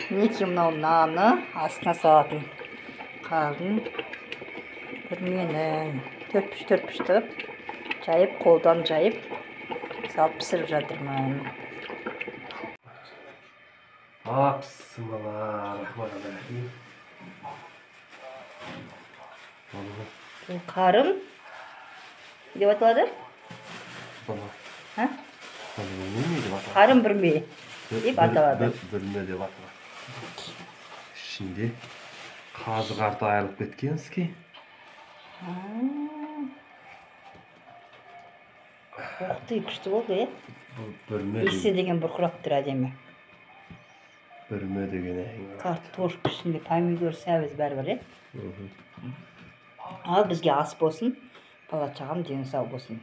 Мінекей, мынау наны астына салатын қарын бүрменің төрт бұрыш қылып жайып, қолдан жайып салып пісіріп жатырмын. Бисмиллахиррахманиррахим. Бұл қарын деп аталады? А? Қарын бүрме деп аталады. Бүрме деп аталады. Ішінде қазы қарты айырылып кеткенский. Ух ты, күшті болды, е? Бұл бүрме Иісі деген бұрқырап тұр әдемі. Бүрме деген әңгіме. Картошка ішінде помидор, сәбіз бәрі бар, е? Ал бізге ас болсын, бала шағам дені сау болсын.